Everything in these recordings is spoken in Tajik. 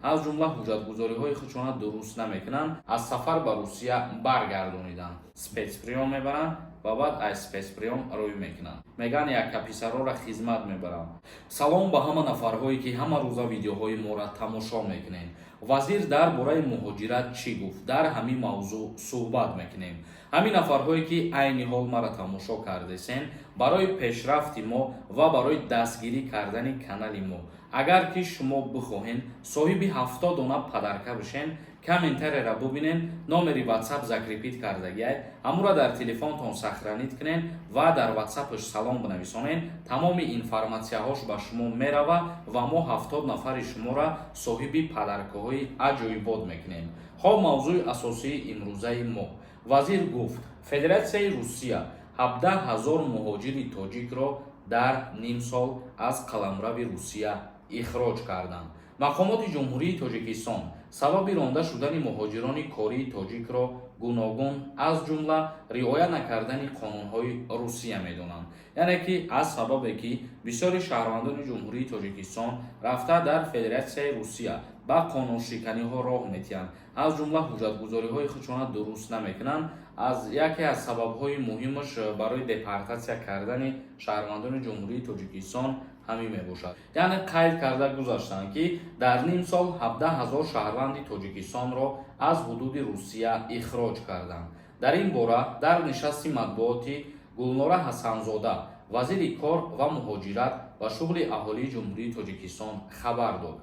аз ҷумла ҳуҷҷатгузориҳои худшона дуруст намекунанд, аз сафар ба Русия баргардониданд. Спецприём мебаранд ва баъд аз спецприём рӯй мекунанд, мегӯянд, якка писарора хизмат мебарам. Салом ба ҳама нафарҳое, ки ҳама рӯза видеоҳои моро тамошо мекунед. Вазир дар бораи муҳоҷират чӣ гуфт? Дар ҳамин мавзӯъ суҳбат мекунем. Ҳамин нафарҳое, ки айни ҳол маро тамошо кардесен, барои пешрафти мо ва барои дастгирӣ кардани канали мо, агар ки шумо бихоҳен соҳиби 70 дона подарка бишен, комментарияра бубинен, номери Ватсап закрепить кардагиай, ҳамура дар телефонтон сохранить кунен ва дар Ватсапаш салом бинависонен. Тамоми информатсияҳош ба шумо мерава ва мо 70 нафари шуморо соҳиби подаркаҳои аҷоибот мекунем. Хоб, мавзӯи асосии имрӯзаи мо. Вазир гуфт, Федератсияи Русия 17 ҳазор муҳоҷири тоҷикро дар нимсол аз қаламрави Русия ихроҷ карданд. Мақомоти Ҷумҳурии Тоҷикистон сабаби ронда шудани муҳоҷирони кории тоҷикро гуногун, аз ҷумла риоя накардани қонунҳои Русия медонанд. Яъне ки аз сабабе ки бисёри шаҳрвандони Ҷумҳурии Тоҷикистон рафта дар Федератсияи Русия ба қонуншиканиҳо роҳ метиҳанд, аз ҷумла ҳуҷҷатгузориҳои худшона дуруст намекунанд, аз яке аз сабабҳои муҳимаш барои депортатсия кардани шаҳрвандони Ҷумҳурии Тоҷикистон ҳамин мебошад. Яъне қайд карда гузаштанд, ки дар ним сол 17 ҳазор шаҳрванди Тоҷикистонро аз ҳудуди Русия ихроҷ карданд. Дар ин бора дар нишасти матбуотӣ Гулнора Ҳасанзода, вазири кор ва муҳоҷират ва шуғли аҳолии Ҷумҳурии Тоҷикистон, хабар дод.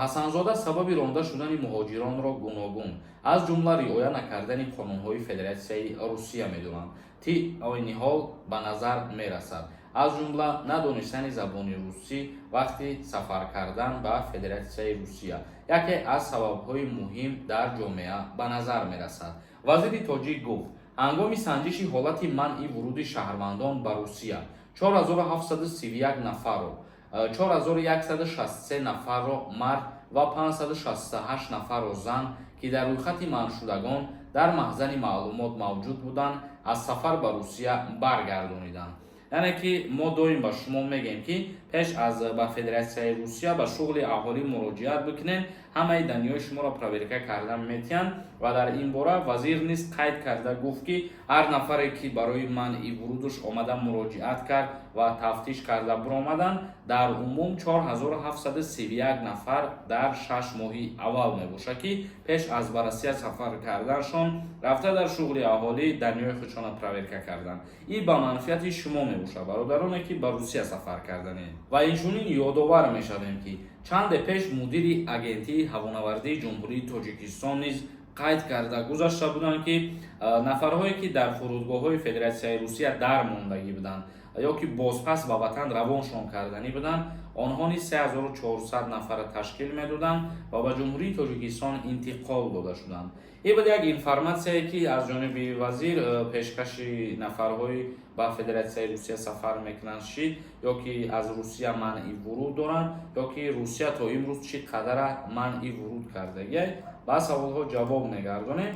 Ҳасанзода сабаби ронда шудани муҳоҷиронро гуногун, аз ҷумла риоя накардани қонунҳои Федератсияи Русия медонанд. Ти айни ҳол ба назар мерасад, аз ҷумла надонистани забони русӣ вақти сафар кардан ба Федератсияи Русия яке аз сабабҳои муҳим дар ҷомеа ба назар мерасад. Вазири тоҷик гуфт, ҳангоми санҷиши ҳолати манъи вуруди шаҳрвандон ба Русия 4731 нафарро, 4163 нафарро мард ва 568 нафарро зан, ки дар рӯйхати манъшудагон дар маҳзани маълумот мавҷуд буданд, аз сафар ба Русия баргардониданд. Яъне ки мо доим ба шумо мегӯем, ки пеш аз ба Федератсияи Русия ба шуғли аҳолӣ муроҷиат бикунед, ҳамаи данныеи шуморо проверка кардан метиҳанд. Ва дар ин бора вазир низ қайд карда гуфт, ки ҳар нафаре, ки барои манъи вурудаш омада муроҷиат кард ва тафтиш карда биромаданд, дар умум 4731 нафар дар 6 моҳи аввал мебошад, ки пеш аз ба Россия сафар карданшон рафта дар шуғли аҳолӣ данныеи худшона проверка карданд. Ин ба манфиати шумо мебошад, бародароне, ки ба Русия сафар карданед. Ва инчунин ёдовар мешавем, ки чанде пеш мудири Агентии ҳавонавардии Ҷумҳурии Тоҷикистон низ қайд карда гузашта буданд, ки нафарҳое, ки дар фурудгоҳҳои Федератсияи Русия дар мондагӣ буданд ё ки бозпас ба ватан равоншон карданӣ буданд, онҳо низ 3400 нафара ташкил медоданд ва ба Ҷумҳурии Тоҷикистон интиқол дода шуданд. Ин буд як информатсияе, ки аз ҷониби вазир пешкаши нафарҳои ба Федератсияи Русия сафар мекунанд шид, ё ки аз Русия манъи вуруд доранд, ё ки Русия то имрӯз чӣ қадара манъи вуруд кардагиай. Ба саволҳо ҷавоб мегардонем,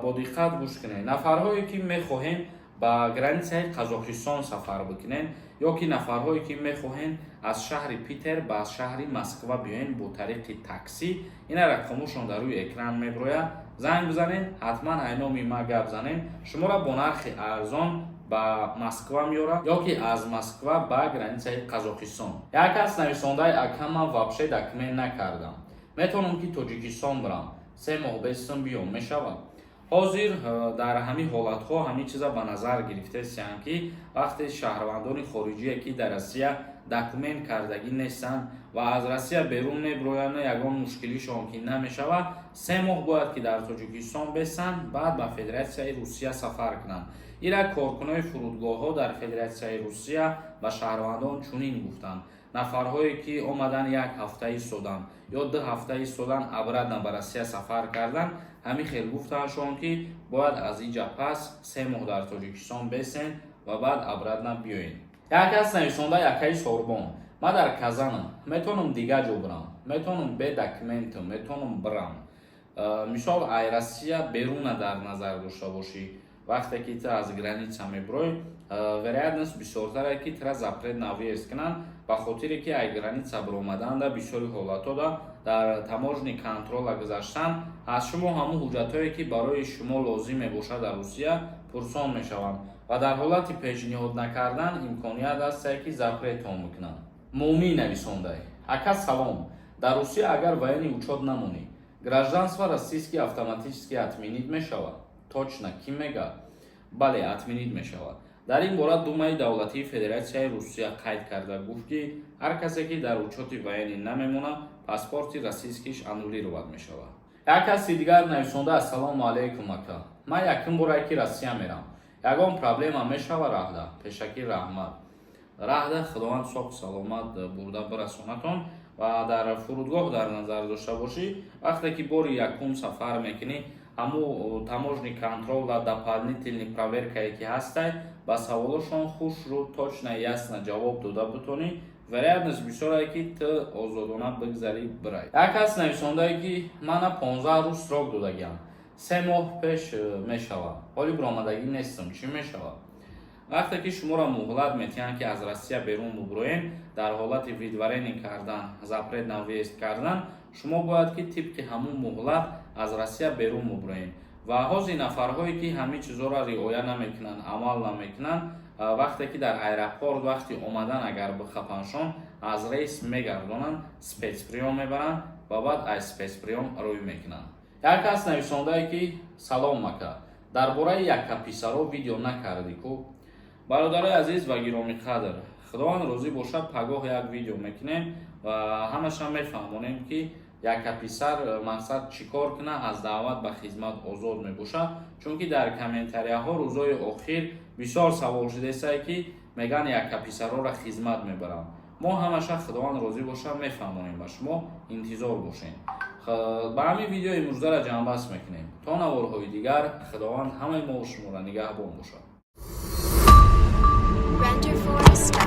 бо диққат гӯш кунед. Нафарҳое, ки мехоҳем ба границаи Қазоқистон сафар бикунем, ё ки нафарҳое, ки мехоҳем аз шаҳри Питер ба шаҳри Москва биёен бо тариқи таксӣ, ина рақамошон дар рӯи экран меброяд, занг бизанед, ҳатман айноми ма гап занем, шуморо бо нархи арзон ба Москва меорад ё ки аз Москва ба границаи Қазоқистон. Як кас нависондаи: «Ака, ман вообще документ накардам, метавонам, ки Тоҷикистон бирам, 3 моҳ бестам биём, мешавад?» Ҳозир дар ҳамин ҳолатҳо ҳамин чиза ба назар гирифтесиянд, ки вақте шаҳрвандони хориҷие, ки дар Россия документ кардагӣ нестанд ва аз Россия берун мебироянд, ягон мушкилишон ки намешавад, 3 моҳ бояд, ки дар Тоҷикистон бесанд, баъд ба Федератсияи Русия сафар кунанд. Ира коркунои фурудгоҳҳо дар Федератсияи Русия ба шаҳрвандон чунин гуфтанд: нафарҳое, ки омадан, як ҳафта истоданд ё 2 ҳафта истоданд, обратно ба Россия сафар карданд, ҳамин хел гуфтандшон, ки бояд аз инҷа пас 3 моҳ дар Тоҷикистон бесен ва баъд обратно биёед. Як кас нависонда: «Якаи Сорбон, ман дар Казанам, метавонам дигар ҷо бирам? Метавонам бе документам, метавонам бирам?» Мисол, ай Россия беруна дар назар дошта бошӣ, вақте ки ту аз граница мебирой, вероятность бисёртаре, ки тура запрет на въезд кунанд, ба хотире ки ай граница биромаданда бисёри ҳолатҳода. Дар таможенный контрола гузаштан аз шумо ҳамун ҳуҷҷатҳое, ки барои шумо лозим мебошад, дар Русия пурсон мешаванд ва дар ҳолати пешниҳод накардан имконият ҳастае, ки запретон мекунанд. Муъмин нависондай: «Ака, салом. Дар Русия агар военный учёт намонӣ, гражданство российский автоматически отменить мешавад?» Точно кӣ мега? Бале, отменить мешавад. Дар ин бора Думаи давлатии Федератсияи Русия қайд карда гуфт, ки ҳар касе, ки дар учёти военный намемонад, паспорти российскийш аннулировать мешавад. Як каси дигар нависонда: «Ассалому алайкум, ака. Ман якум борае, ки Россия мерам, ягон проблема мешава раҳда? Пешакӣ раҳмат». Раҳда Худованд соҳ саломат бурда бирасонатон. Ва дар фурудгоҳ дар назар дошта бошӣ, вақте ки бори якум сафар мекунӣ, ҳаму таможенный контроль ва дополнительный проверкае, ки ҳастай, ба саволошон хушрӯ, точно, ясно ҷавоб дода бутонӣ, вероятность бисёрае, ки ту озодона бигзарӣ, бирай. Як кас нависондае, ки мана 15 рӯз срок додагиам, 3 моҳ пеш мешавад, ҳоли биромадагӣ нестам, чӣ мешавад? Вақте ки шуморо муҳлат метиҳанд, ки аз Россия берун бубуроем, дар ҳолати выдворение кардан, запрет на въезд кардан, шумо бояд, ки тибқи ҳамун муҳлат аз Россия берун бубуроем. Ва ҳозир нафарҳое, ки ҳамин чизҳоро риоя намекунанд, амал намекунанд, вақте ки дар аэропорт вақти омадан агар бихапаншон, аз рейс мегардонанд, спецприём мебаранд ва баъд аз спецприём рӯй мекунанд. Як кас нависондае, ки «Салом, ака, дар бораи яккаписаро видео накардӣ ку?» Бародарои азиз ва гиромиқадр, Худованд розӣ бошад, пагоҳ як видео мекунем ва ҳамаша мефаҳмонем, ки яккаписар мақсад чӣ кор кунад, аз даъват ба хизмат озод мебошад. Чунки дар комментарияҳо рӯзҳои охир бисёр савол шудесае, ки мегӯянд, яккаписарҳоро хизмат мебаранд. Мо ҳамаша, Худованд розӣ бошад, мефаҳмонем ба шумо, интизор бошем. Ба ҳамин видеои имрӯзаро ҷамъбаст мекунем. То наворҳои дигар Худованд ҳамаи мо шуморо нигаҳбон бошад. Render Forest.